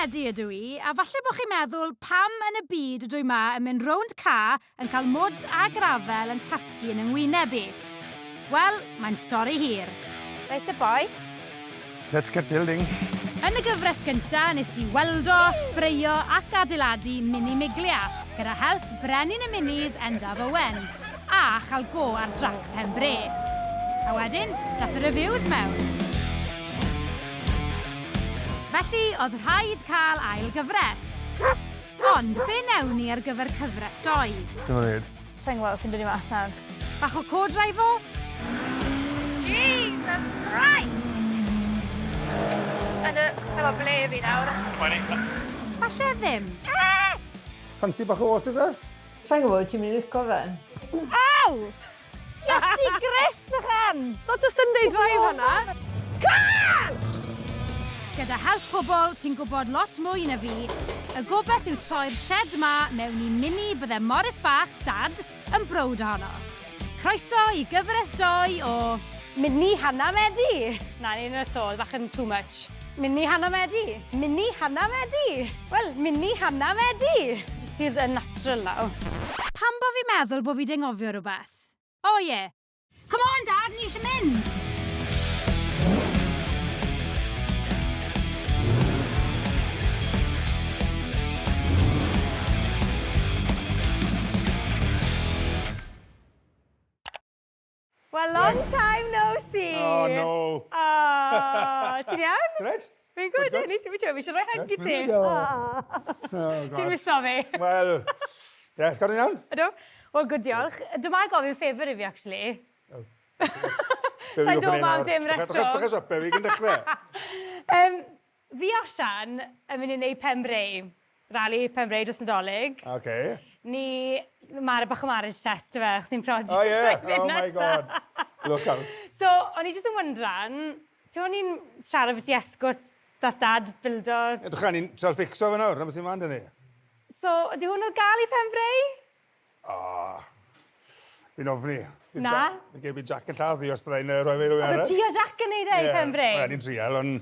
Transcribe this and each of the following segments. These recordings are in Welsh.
Medi ydw i, a falle bod chi'n meddwl pam yn y byd ydw i 'ma yn mynd rownd ca yn cael mwd a grafel yn tasgu yn 'y ngwyneb i. Wel, mae'n stori hir. Reit te bois. Let's get building. Yn y gyfres gynta, nes i weldo, sbreio ac adeiladu Mini Miglia, gyda help Brenin y Minis, Endaf Owens, a chael go ar drac Pen Bre. A wedyn, dath y reviews mewn. Felly, oedd rhaid cael ail gyfres. Ond, be newn ni ar gyfer cyfres doi? Dyma ni. Sa i'n gwybod, fi'n dod i mas nawr. Bach o co-drivo? Jesus Christ! Yn y... Sa i'n gwybod ble fi nawr. Falle ddim. Ffansi bach o watergrass? Sa i'n gwybod, ti'n mynd i lico fe. Aw! Iesu Grist, ychan! Not a Sunday drive hwnna. Carl! Gyda help pobl sy'n gwybod lot mwy na fi, y gobaith yw troi'r shed 'ma mewn i mini bydde Morris bach, Dad, yn browd ohono. Croeso i gyfres doi o... Mini Hanna Medi! Na, ni ddim at all, bach yn too much. Mini Hanna Medi! Mini Hanna Medi! Wel, Mini Hanna Medi! Just feels unnatural now. Pam bo fi'n meddwl bo fi 'di anghofio rhywbeth? O ie! Come on Dad, ni eisiau mynd! Well, long time no see! Oh, no! Oh, ti'n iawn? Ti'n reit? Fi'n good, good. Nes i fi eisiau rhoi hug i ti. Oh, God. Ti'n miso fi? Wel, yes, gadw'n iawn? Ydw. Wel, good, diolch. Dyma gofyn ffefr i fi, actually. Oh. Sa'n dod ma am dim reswm. Dechrau siop, fi gyn dechrau. Um, Fi a Sian yn mynd i wneud Pembrey. Rali Pembrey dros Nadolig. Ok. Ni... Mae bach o marriage test yfe, achos ni'n priodi Oh yeah! Oh my god. Look out. So, o'n i jyst yn wyndran, ti'n o'n i'n siarad beth i esgwt that dad bildo... Edrych ni'n trial ffixo fe nawr, na beth sy'n mlaen 'da ni. So, ydy hwn ar gael i Pembrey? O, fi'n ofni. Na? Fi'n credu bydd Jack yn lladd fi os byddai'n rhoi fe i rywun arall. So ti a Jack yn neud e i Pembrey? Ie, ni'n trial, ond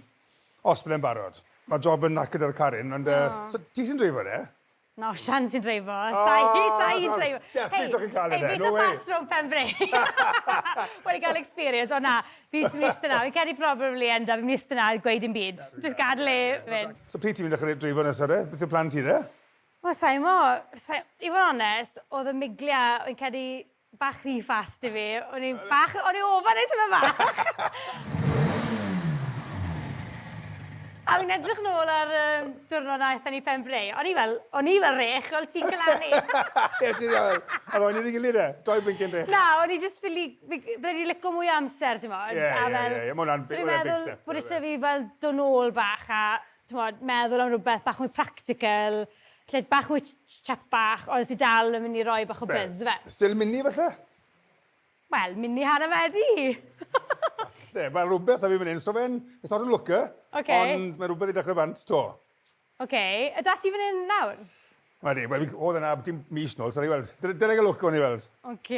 os byddai'n barod. Mae job yn knackered ar Karin, ond... So ti sy'n dreifo de? Na, Osian sy'n dreifo. Sa i, sa i'n dreifo. Definitely so chi'n cael e de, no way. Hey, fast rownd Pembrey. Wedi cael experience, ond na, fi jyst yn mynd i iste 'na. Fi'n credu probably end up, fi'n mynd i iste 'na a gweud dim byd. Jyst gadael e fynd. So pryd ti'n mynd dechrau dreifo nesa de? Beth yw plan ti de? Wel, sa i mo', sa i... I fod yn onest, oedd y Miglia, fi'n credu, bach rhy fast i fi. O'n i bach... O'n i ofan e tipyn bach! A fi'n edrych nôl ar y diwrnod 'na aethon ni i Pen-bre, o'n i fel, o'n i fel rech, fel ti'n Celani. Ie, ti'n iawn. A ro'n i 'di gilydd e, doi blincin rech. Na, o'n i jyst ffili... fi... Bydde di lico mwy o amser, timod? Ie, ie, ie, ie, ma' hwnna'n big step. So fi'n meddwl bod isie fi fel dod nôl bach a t'mod, meddwl am rhywbeth bach mwy practical, lle bach mwy chapach, ond sy dal yn mynd i roi bach o buzz, ife? Still mini falle? Wel, mini hanner Medi! Falle. Mae rhywbeth 'da fi fan hyn, so fe'n... It's not a looker, Ok. ond mae rhywbeth i dechrau bant 'to. Ok. Yda ti fan hyn nawr? Ydi, wel, oedd yna dim mis nôl, so i weld. Dyna gael look o'n i weld. Ok.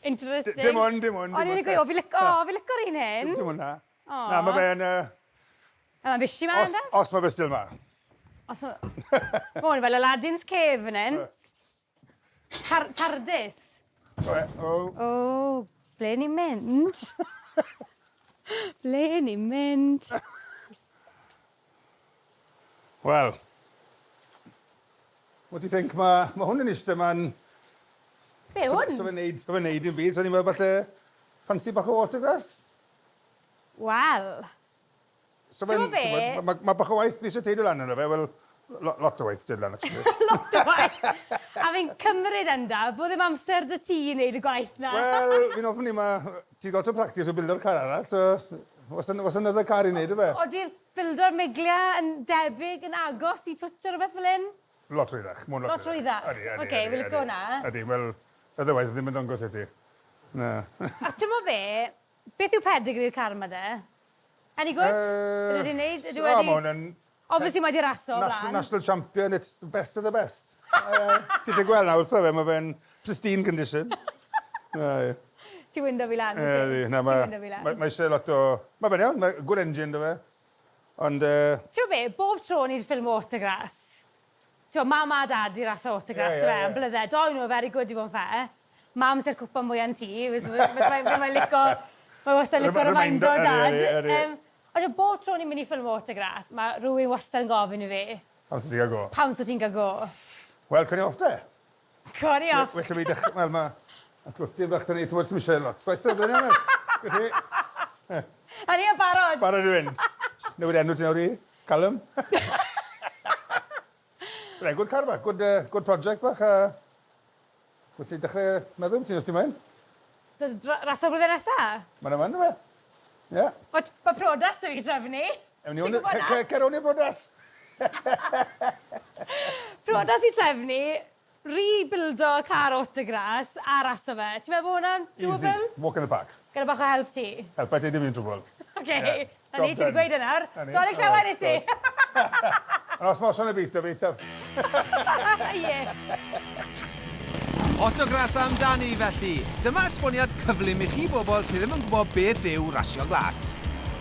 Interesting. Dim hwn, dim hwn. O'n i'n mynd i gweud, o, fi lico, o, fi lico'r un hyn. Dim hwnna. Na, mae fe'n... A mae'n busy ma, ynde? Os mae fe still ma. Os ma... Mae hwn fel Aladdin's Cave fan hyn. Tar Tardis. O, o. O, ble ni'n mynd? ble ni'n mynd? Wel, what do you think? Mae ma hwn yn eistedd ma'n... Be, hwn? So fe'n neud, so fe'n neud dim byd, so ni'n meddwl falle ffansi bach o watergrass? Wel. So fe'n... T'mo' be? Ma' ma' bach o waith fi isie teud lan arno fe, wel, lo- lot o waith teud lan actually. Lot o waith! A fi'n cymryd Endaf bod ddim amser 'da ti i neud y gwaith 'na. Wel, fi'n ofni ma' ti got o practice o bildo'r car arall, so what's an- what's another car i neud yfe? Odi'r bildo'r Miglia yn debyg yn agos i twtio rhywbeth fel 'yn? Lot rwyddach, ma' 'wn lot rwyddach. Ydi, ydi. Oce, fi'n lico wnna. Ydi, wel, otherwise ddim yn dangos i ti. Na. A t'mo' be'? Beth yw pedigri'r car 'ma de? Any good? Yy... Ydy wedi neud? Ydy wedi... O, ma' hwn yn... Obviously mae 'di raso o blaen. National champion, it's the best of the best. Ti 'llu gweld nawr wrtho fe, ma' fe'n pristine condition. Aye. Ti windo fi lan, wyt ti? Ydi, na ma'... Ti windo fi lan. Ma' ma' isie lot o... Ma' fe'n iawn, ma' good engine 'da fe. Ond... Uh... Ti'n be, bob tro ni'n ffilm Autograss, ti'n mam a dad i ras Autograss, yeah, yeah, yeah. blydde, doi nhw very good i fod yn fair. Mam sy'r cwpan mwy yn ti, mae'n lico, mae wastad yn lico remindo dad. Um, ond bob tro ni'n mynd i ffilm Autograss, mae rhywun wastad yn gofyn i fi. Pam ti'n gael go? Pam so ti'n gael go? Wel, cwn i off de. Cwn i off. Well, fi dechrau, wel, mae... A glwtyn bach dyn ni, ti'n bod sy'n eisiau lot. Gwaith o, blyn yna. Gwyd ti? A ni yn barod. Barod i fynd. Newid enw ti nawr i? Callum? Right, good car bach, good, good project bach. Felly dechrau meddwl ti os ti'n moyn. So, ras o'r blwyddyn nesa? Mae'n yma, ynddo fe? Ie. Mae prodas dy fi trefnu. Ewn ni Cer o'n i'r brodas. Prodas i trefnu, rebuildo car autograss a raso fe. Ti'n meddwl bod hwnna'n doable? Easy. Walk in the park. Gyda bach o help ti? Help, I dim un trwbl. Oce. Na ni, ti wedi gweud yna. Dolig llawen i ti. Ond os mae Osian y beat, fi tough. Ie. Autograss amdani felly. Dyma esboniad cyflym i chi bobl sydd ddim yn gwybod beth yw rasio glas.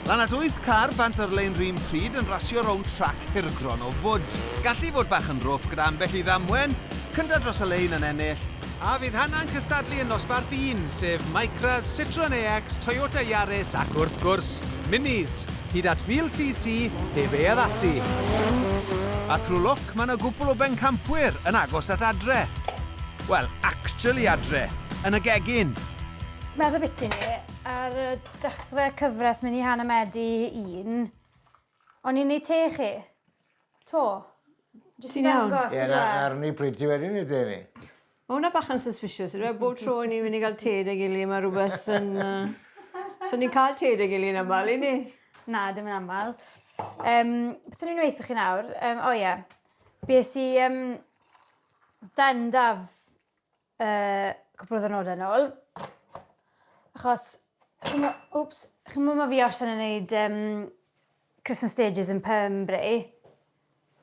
Lan at 8 car bant ar lein rhywun pryd yn rasio rownd trac hirgron o fwd. Gallu fod bach yn rough gyda ambell i ddamwen, cynta dros y lein yn ennill, a fydd Hannah'n cystadlu yn nosbarth 1, sef Micras, Citroen AX, Toyota Yaris ac wrth gwrs, Minis, hyd at 1000cc heb ei addasu. A thrwy lwc, mae yna gwpl o bencampwyr yn agos at adre. Wel, actually adre, yn y gegin. Meddwl biti ni, ar y dechrau cyfres mynd i Hannah Medi 1, o'n i'n neud te chi. To. Jyst i Ti'n iawn? dangos, Ie, ydw na, e? arni pryd ti wedyn i te ni. Mae hwnna bach yn suspicious, ydw e? Bob tro ni'n mynd i gael te dy gili, mae rhywbeth yn... So ni'n cael te dy gili yn aml, i ni? Na, dim yn aml. Um, beth o'n i'n weithio chi nawr? Um, o ie. Bues i um, dan daf cwpl o ddwrnodau nôl. Achos, chimod, wps, chimod mae fi Osian yn neud Christmas stages yn Pembrey.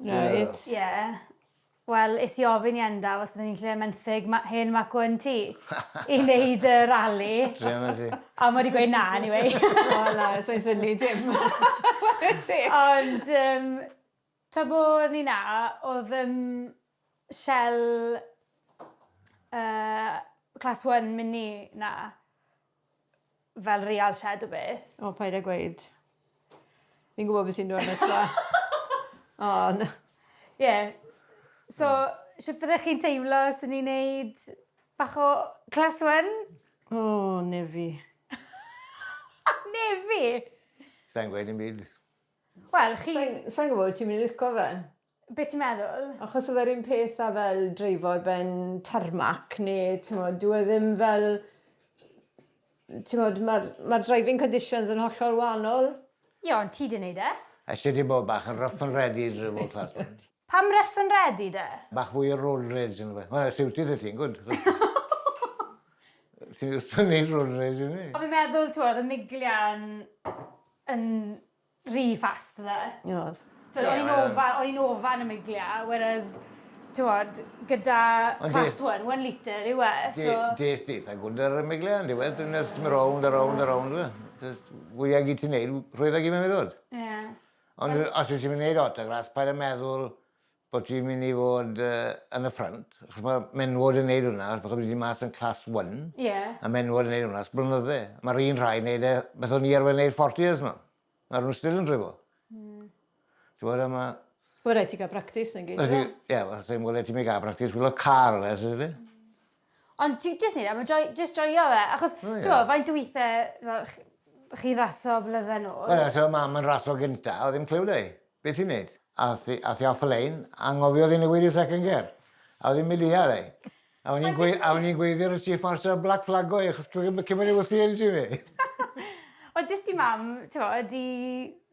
Right. Ie. Yeah. Wel, es i ofyn i Endaf os byddwn ni'n lle menthyg ma hen Mac 1T i wneud y rali. Druan o ti. A mae wedi gweud na, anyway. O na, sa'n synnu dim. Ti. Ond, tra bod ni na, oedd Shell Class 1 Mini na, fel real shed o beth. O, paid â gweud. Fi'n gwybod beth sy'n dod nesa. O, na. Ie. Yeah. So, sut byddech chi'n teimlo os ni'n neud bach o Class 1? O, ne fi. Ne fi? Sa'n gweud dim byd. Wel, chi... Sa'n gwybod, ti'n mynd i licio fe? Be ti'n meddwl? Achos oedd e'r un peth a fel dreifo ar ben tarmac neu, ti'n modd, dyw e ddim fel... Ti'n modd, mae'r ma driving conditions yn hollol wahanol. Ie, ond ti di wneud e. Eisiau ti bod bach yn rough and ready i dreifo class one. Pam rough and ready de? Bach fwy o road rage yn fe. Wel, siwtio ti, ti'n good. Ti'n just yn neud road rage yn ni. O fi'n meddwl, ti'n oedd y Miglia yn rhy fast dde. Oedd. T'wod, o'n i'n ofan, o'n i'n ofan y Miglia, whereas, ti'n gyda class 1, 1 litre yw e, so... Des di, eitha good ar y Miglia, yn diwedd, dwi'n just mynd rownd a rownd a rownd. Just fwy ag i ti'n neud, rhwydd ag i mewn i ddod. Ie. Ond os wyt ti'n mynd i neud autograss, paid â meddwl bod ti'n mynd i fod yn y front, achos mae menwod yn neud hwnna, achos bod wedi mas yn class 1, a menwod yn neud hwnna ers blynydde. Mae'r un rhai yn neud e, beth o'n i arfer neud 40 years nôl. Mae'r nhw still yn dreifo. Ti'n bod, a ma... Wel, rhaid ti gael practice na gyd. Ie, wel, sy'n gwybod ti'n mynd i gael practice, gwylio car o le, sy'n sy'n Ond ti jyst neud e, ma' joi, jyst joio fe, achos, O, ie. ti'n gwbod, faint o weithiau, fel, chi'n raso blydde nôl. Wel, os oedd mam yn raso gynta, oedd ddim clyw dau. Beth i'n neud? Ath hi off y lein, a ngofiodd i newid i second gear. A oedd hi'n mynd i ar ei. A o'n i'n gwe gweiddi ar y chief marshal black flag o, achos cymryd i wrthi engine fi. Ond dys di mam, ti'n gwbod, di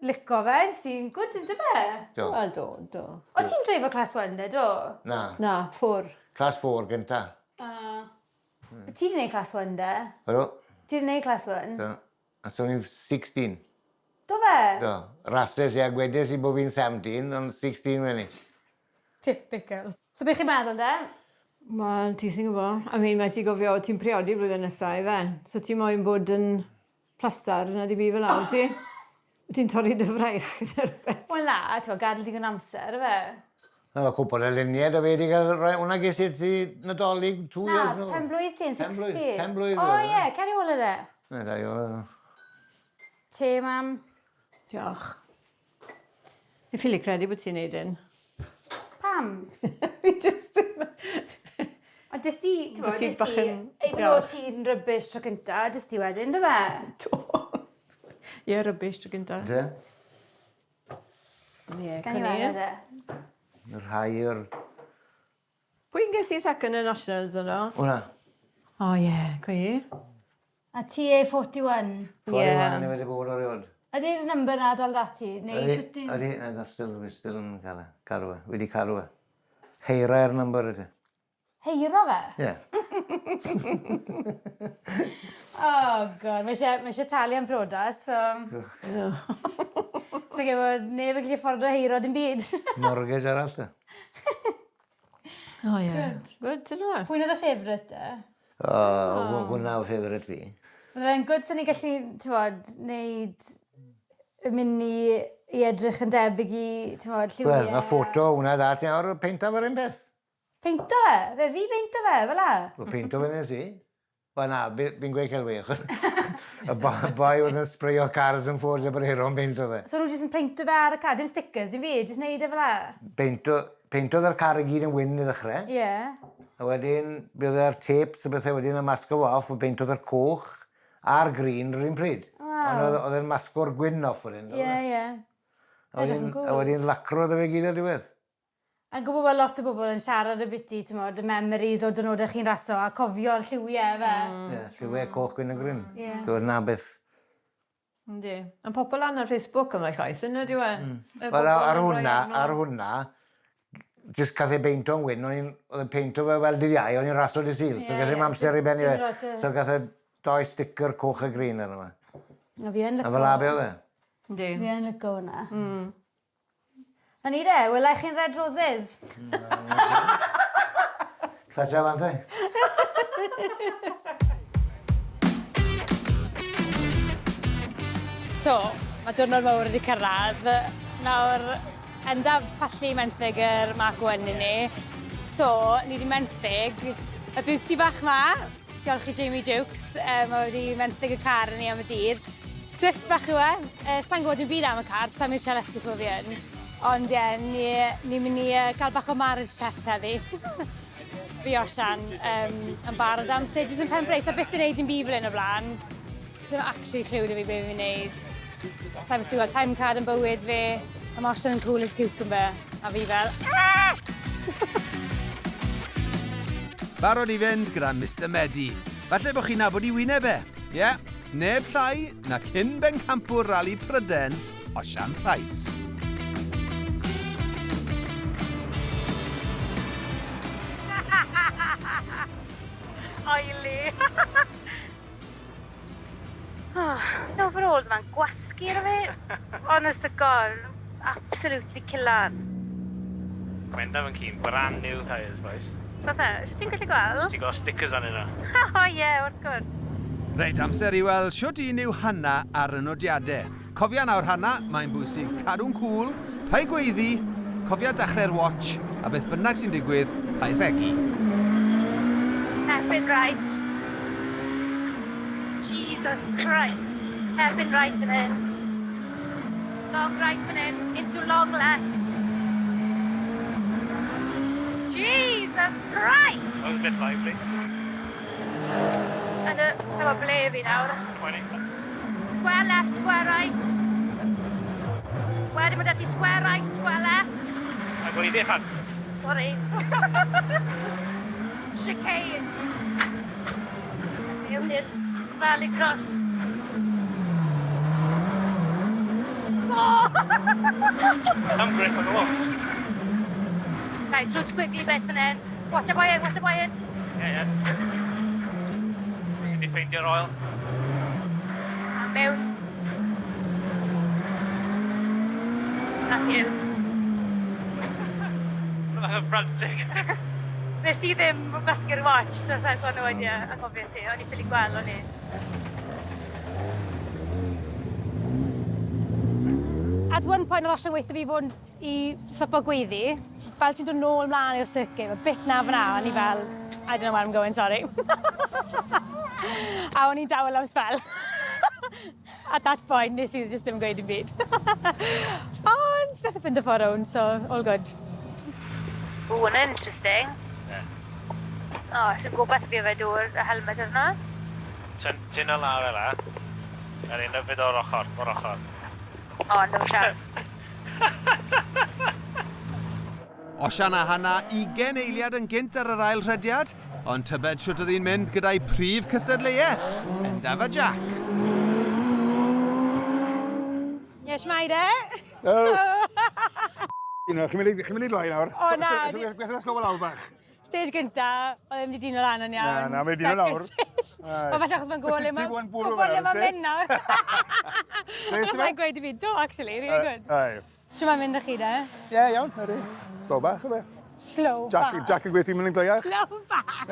lico fe, dys di'n good, ynddo fe? Do. Wel, do, do. O ti'n dreifo class 1 de, do? Na. Na, 4. Class 4 gynta. Ti di wneud class 1 de? Ydw. Ti di wneud class 1? Do. A so o'n i'n 16. Do fe? Do. Rases i a gwedes i bod fi'n 17, ond 16 wedi. Typical. So beth chi'n meddwl de? Wel, ti sy'n gwybod. I mean, mae ti gofio, ti'n priodi blwyddyn nesaf, i fe. So ti moyn bod yn plastar na di fi fel awr, ti? Ti'n torri dy fraich neu rhywbeth? Wel na, ti'n gadael digon amser, ife? Na, mae cwpl o luniau da fe wedi cael rhoi... Hwna ges i ti Nadolig two years nôl. Na, pen blwydd ti'n 60. Pen blwydd. O ie, cer i ôl e. Na, da i ôl e. Te, mam. Diolch. Fi'n ffili credu bod ti'n neud un. Pam? Fi jyst ddim... Ond dys ti, ti'n bod, dys ti, even though ti'n rubbish tro cynta, dys ti wedyn, dy fe? Do. Ie, rubbish tro cynta. Dy? Ie, Gan i weld e. Rhai o'r... Pwy'n ges i second yn Nationals yno? Hwna. O ie, gwe. A TA41. 41 ni wedi bod o'r iod. Ydy'r number na dal dati? Neu shwt ti... Ydy, na, still, we still yn cael e. Cadw e. Wedi cadw e. Heirau'r number ydy. Heira fe? Ie. Oh god, mae eisiau, mae eisiau talu am priodas, so... So gen bod neb yn gallu ffordd o heiro dim byd. Mortgage arall te. O ie. Good, dyna. Pwy oedd y favourite te? O, hwnna o favourite fi. Bydde fe'n good sy'n ni gallu, ti'n bod, neud y mini i edrych yn debyg i, ti'n bod, lliwiau. Wel, mae ffoto hwnna da ti nawr, peinta fe'r un peth. Peinto fe? Fe fi peinto fe, fel la? Wel, peinto fe nes i. Wel na, fi'n gweud celwydd, achos y boi oedd yn spreio cars yn Ford Aberaeron peinto fe. So nhw jyst yn peinto fe ar y car, dim stickers, dim byd, jyst neud e fel la? Peinto, peintodd yr car i gyd yn wyn i ddechrau. Ie. Yeah. A wedyn, bydd e'r tapes a bethau wedyn yn masgo fo off, a peintodd yr coch a'r green yr un pryd. Waw. Ond oedd e'n masgo'r gwyn off wedyn. Ie, ie. A wedyn, a wedyn lacrodd e fe gyd ar diwedd. A'n gwybod bod lot o bobl yn siarad ambiti, ti'n y memories o dynodau chi'n raso a cofio'r lliwiau fe. Ie, lliwiau coch, gwyn a gwyn. Ie. Dwi'n na beth. Yndi. Ond pobl lan ar Facebook yma llais, yna diw e? Wel, ar hwnna, ar hwnna, jyst cath ei beinto'n wyn, o'n i'n, oedd e'n peinto fe fel dydd Iau, o'n i'n raso dydd Sul, so gath e'm amser i benni fe. So gath e doi sticker coch a green arno fe. Na fi yn A fel 'a be oedd e. Yndi. Fi yn lico hwnna. Na ni de, wela i chi'n Red Roses. Tata fante. So, mae diwrnod mawr wedi cyrraedd. Nawr, endaf pallu menthyg yr Mark 1 i ni. So, ni wedi menthyg y beauty bach ma. Diolch i Jamie Jukes, mae wedi menthyg y car i ni am y dydd. Swift bach yw e. Sa'n gwybod dim byd am y car, sa'n mynd siarad esgus bod fi yn. Ond ie, ni, ni'n mynd i gael bach o marriage test heddi. Fi Osian yn barod am stages yn Pen Brace, a byth yn neud dim byd fel hyn o blaen. Ddim actually clue 'da fi be fi'n neud. Sa'n methu gweld time card yn bywyd fi. A mae Osian yn cool as cucumber. A fi fel, Aah! Barod i fynd gyda Mister Medi. Falle bod chi'n nabod i wyneb e. Ie, yeah, neb llai na cyn bencampwr Rali Pryden, Osian Pryce. Oily. Oh, overalls ma'n gwasgu ar fi. Honest to God, absolutely killan. Gwenda fan cyn, brand new tyres, boys. Oes e? Shwt ti'n gallu gweld? Ti'n gweld stickers arnyn nhw. O ie, wrth gwrs. Reit, amser i weld shwt un yw Hanna ar y nodiadau. Cofia nawr, Hanna, mae'n bwysig cadw'n cŵl, paid gweiddi, cofia dechrau'r watch, a beth bynnag sy'n digwydd, paid rhegi. Hairpin right. Jesus Christ. Hairpin right fan hyn. Long right fan hyn. Into long left. Jesus Christ! That was a bit lively. Yn y... Sa'n gwybod ble fi nawr. 20. Square left, square right. Wedyn mae 'da ti square right, square left. A gweiddi, Han. Sorry. Chicane. Mewn i'r rallycross. Oh! Some grip on the wall. Right, drwy squiggly bit fan hyn. Watch out boy in, watch out boy in. Yeah. Sy'n di ffeindio'r oil. A mewn. That's you. Mae'n frantic. Nes i ddim gwasgu'r watch, so I've got no idea. Anghofio i, o'n i ffili gweld o'n i. At one point oedd Osian weithio fi fod i stopo gweiddi. Fel ti'n dod nôl mlaen i'r circuit, mae bit na fyna, o'n i fel, "I don't know where I'm going, sorry." A o'n i'n dawel am sbel. At that point, nes i just ddim gweud dim byd. Ond, nath e ffindo ffordd rownd, so all good. O, hwnna'n interesting. Ie. O, so gobeith fi yfed dŵr a helmet arno. Tyn o lawr fel 'a. Yr un yfed o'r ochr, o'r ochr. O, no chance. Osian a Hana 20 eiliad yn gynt ar yr ail rhediad, ond tybed shwt oedd hi'n mynd gyda'i prif cystadleuaeth, Endaf a Jack. Ie, shwmae de? Chi'n mynd i gloi nawr? O, na. Gwaeth yna slow lawr bach. Stage gynta, oedd ddim wedi dino lan yn iawn. Na, na, mae 'di dino lawr. Ond falle achos mae'n gwybod le Ti mae'n 'di bod yn bwrw gwybod le fel, mae'n ti? mynd nawr. Reit, Os mae'n gweud i fi, do, actually, really good. Ai. Shwt mae'n mynd â chi de? Ie, iawn, ydy. Slow bach, yfe. Slow Jack, bach. Jack yn gweithio mynd yn gleiach. Slow bach.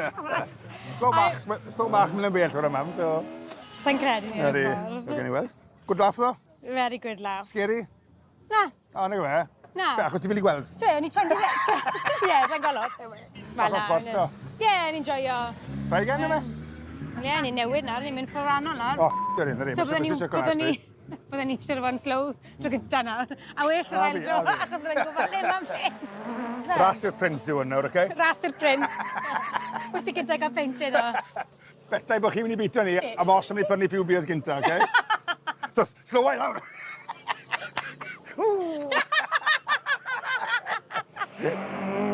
Slow bach, slow bach mynd yn bell o'r mam, so. Sa'n credu ni Ydy. o'r ffordd. Gawn ni weld. Good laugh, though. Very good laugh. Scary. Na. O, na fe. Na. Be, achos ti'n mynd i gweld? Dwi, o'n i 20. Ie, sa'n gweld. Bach o spot, do. Ie, ni'n joio. Try again, yma? Ie, ni'n newid nawr, ni'n mynd ffordd wahanol nawr. O, dyn ni, So byddwn ni eisiau fod yn slow tro gynta nawr. A well yr ail dro, achos byddai'n gwybod le mae'n mynd. Ras i'r Prince yw hwn nawr, oce? Ras i'r Prince. Pwy sy'n gyntaf gael peinted o? Betai bod chi'n mynd i beatio ni, a ma os yn mynd i prynu few beers gynta, oce? So, slow i lawr.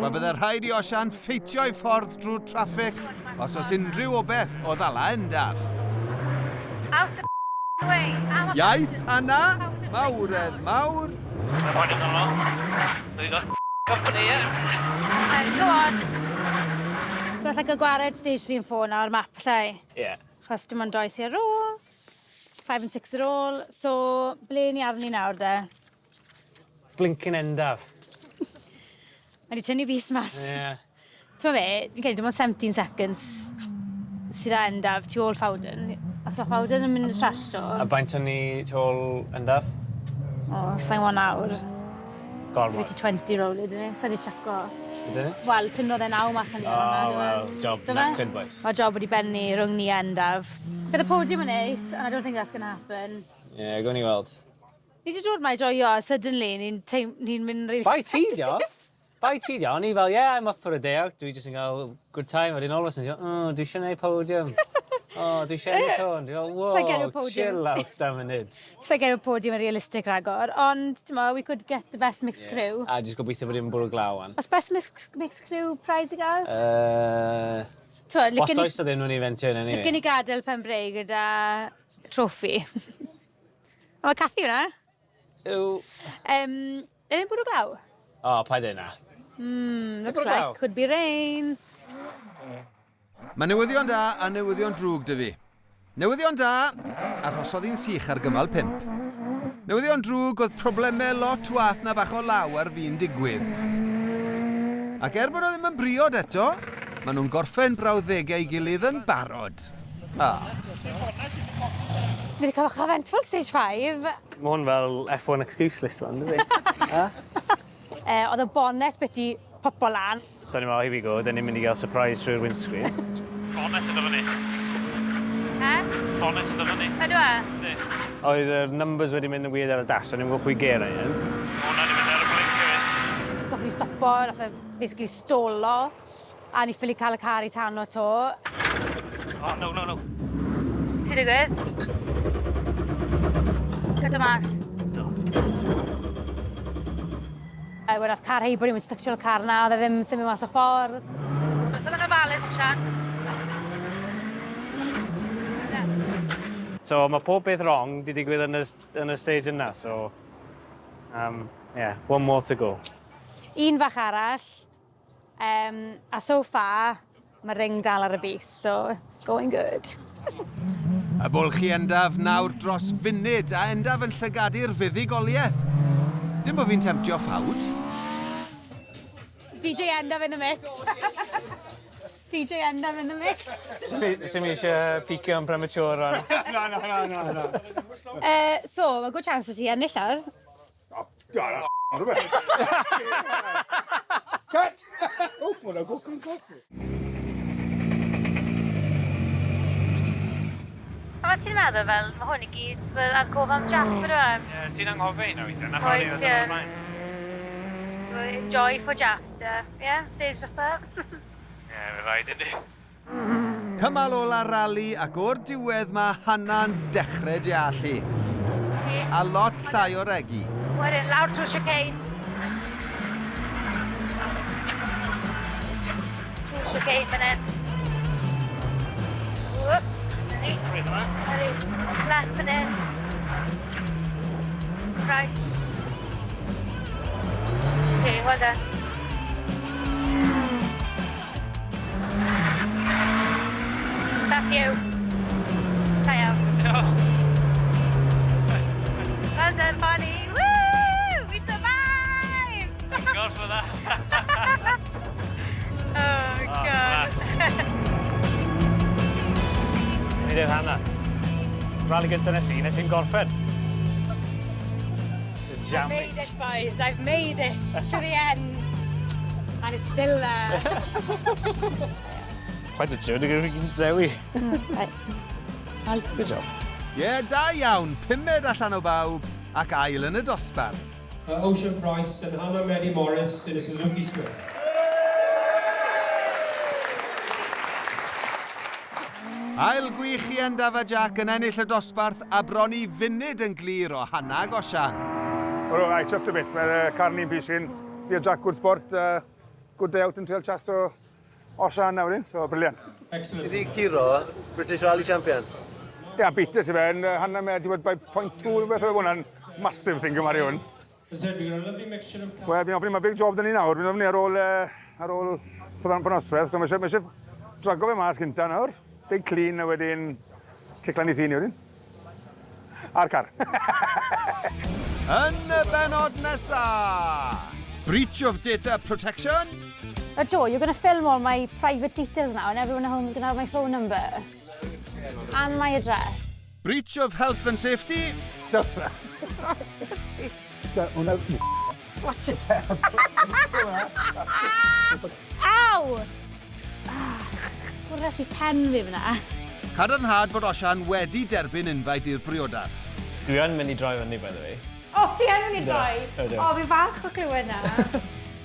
Wel, bydde rhaid i Osian ffeitio'i ffordd drwy'r traffig os oes unrhyw obaith o ddala Endaf. Out of way. Out of Iaith Anna, mawredd mawr. Mae'n point yn ôl. We got company, yeah. Right, go on. So allai gael gwared stage 3 and 4 nawr map llai. Yeah. Chos dim ond doi sy'n ar ôl. 5 and 6 ar ôl. So, ble ni arni nawr de? Blinking Endaf. Mae wedi tynnu fus mas. Yeah. Ti'n fe, fi'n credu dim ond 17 seconds sydd â Endaf tu ôl Fowden. Os mae Fowden yn mynd y trash to, A baint o'n ni tu ôl Endaf? O, sa'n gwybod nawr. Gormod. Wedi 20 roll ydyn ni, sa'n di checo. Ydyn ni? Wel, tynnodd e naw mas o'n ni Oh, ar hwnna, well, do fe? job Do fe? knackered, boys. Mae job wedi bennu rhwng ni a Endaf. Bydd y podium yn neis, and I don't think that's gonna happen. Yeah, gawn ni weld. Ni wedi dod ma i joio, a suddenly ni'n mynd really. Bai ti, dio? Bai ti, dio? O'n i fel, "Yeah, I'm up for a day out. Dwi jyst yn cael good time." A wedyn all of a sudden, "Oh, dwi eisiau gwneud podium. Oh, dwi eisiau ennill hwn." Dwi fel, Sa i'n gael y "Whoa, podium. chill out am munud." Sa'n gael y podium yn realistic ragor, ond, ti'n mo, we could get the best mixed crew. A jyst gobeithio bod dim bwrw glaw wan. Oes best mixed crew prize i gael? T'mo, Os does o ddim nhw'n eventio yn anyway. Licen ni gadael Pembrey gyda trophy. O, mae Cathy hwnna. Yw. Ydy'n bwrw glaw? O, paid e na. Looks Bwrw glaw? like could be rain. Mae newyddion da a newyddion drwg 'da fi. Newyddion da, arhosodd hi'n sych ar gymal 5. Newyddion drwg oedd problemau lot wath na bach o law ar fin digwydd. Ac er bod nhw ddim yn briod eto, maen nhw'n gorffen brawddegau ei gilydd yn barod. Ah. Ni wedi cael bach o eventful stage 5. Mae hwn fel F1 excuse list fan, dydi? Oedd y bonnet beth i popo lan. So ni'n meddwl, "Here we go, dyn ni'n mynd i gael surprise trwy'r windscreen." Bonnet yn dyfynu. He? Bonnet yn dyfynu. Ydw e? Oedd y numbers wedi mynd yn weird ar y dash, so ni'n gwybod pwy ger yn. Hwna di mynd ar y blink hefyd. Goffon ni stopo, nath e basically stolo. A ni ffili cael y car i tano to. Oh, no, no, no. Ti digwydd? Gyda mas. Do. A wedyn nath car heibo ni, mynd stycio y car na, oedd e ddim yn symud mas o ffordd. Bydd yn ofalus, Osian. So mae pob beth wrong di digwydd yn y stage yna, so yeah, one more to go. Un fach arall. A so far, mae ring dal ar y bys, so it's going good. Y bwlch i Endaf nawr dros funud a Endaf yn llygadu'r fuddugoliaeth. Dim bod fi'n temtio ffawd. DJ Endaf in the mix. DJ Endaf in the mix. Sim eisiau picio yn premature rhan. Na, na, na, na, na. So, mae good chance i ti ennill ar. O, That's rhywbeth. Cut! O, hwnna go cyn coffi. A ma' ti'n meddwl fel, mae hwn i gyd fel ar gof am Jack, mm. Ydw e? Ie, ti'n anghofio un o weithiau. Nath Wyt, ie. Enjoy for Jack, ie. Yeah, stage fatha. Ie, fe rhaid ydi. Cymal ola'r rali ac o'r diwedd mae Hannah'n dechrau deallu. Ti. A lot llai o regi. Wedyn, lawr trwy chicane. Trwy chicane fan hyn. Whoop, na ni. Ydi. Left fan hyn. Right. Ti, well done. That's you. Da iawn. Well done, Bonnie. Woo! We survived! Thank God for that. Oh, God. Ni dweud Hannah. Rali gyntaf nes i, nes i'n gorffen. I've made it, boys. I've made it to the end. And it's still there. Faint o ti'n dwi'n drewi. Good job. Ie, yeah, da iawn. Pumed allan o bawb ac ail yn y dosbarth. Ocean Price and Hannah Medi Morris in a Suzuki Swift. Ail gwych i Endaf a Jack yn ennill y dosbarth a bron i funud yn glir o Hannah ag Osian. Wel, right, chuffed to bits. Mae'r car ni'n pishin. Fi a Jack, good sport. Good day out yn trial chas o Osian nawr un. So, brilliant. Excellent. Ydy Ciro, British Rally Champion. Ie, yeah, beatus i fe. Hannah Medi wedi by 0.2 rhywbeth oedd hwnna'n massive thing gymharu hwn. As I said, we've got a lovely mixture of Wel, fi'n ofni, mae big job dyn ni nawr. Fi'n ofni ar ôl pennoswedd. So mae eisiau, mae eisiau drago fe mas cynta nawr. Big clean a wedyn cic lan i thŷ ni wedyn. A'r car. Yn y benod nesa! Breach of data protection. Joe, you're going to film all my private details now and everyone at home is going to have my phone number. And my address. Breach of health and safety. Hwnna. Watch it. Aw! Ah, Bwrdd i pen fi fyna. Cadarnhad bod Osian wedi derbyn invite i'r briodas. Dwi yn mynd i droi fyny, by the way. O, ti yn mynd i droi? Ydw. O, fi falch o clywed na.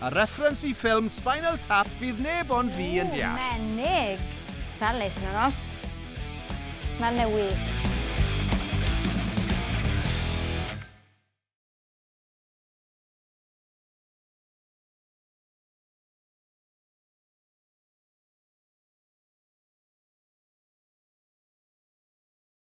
A reference i ffilm Spinal Tap fydd neb ond fi yn deall. Menig. Smell neis yn yno. Smell newi.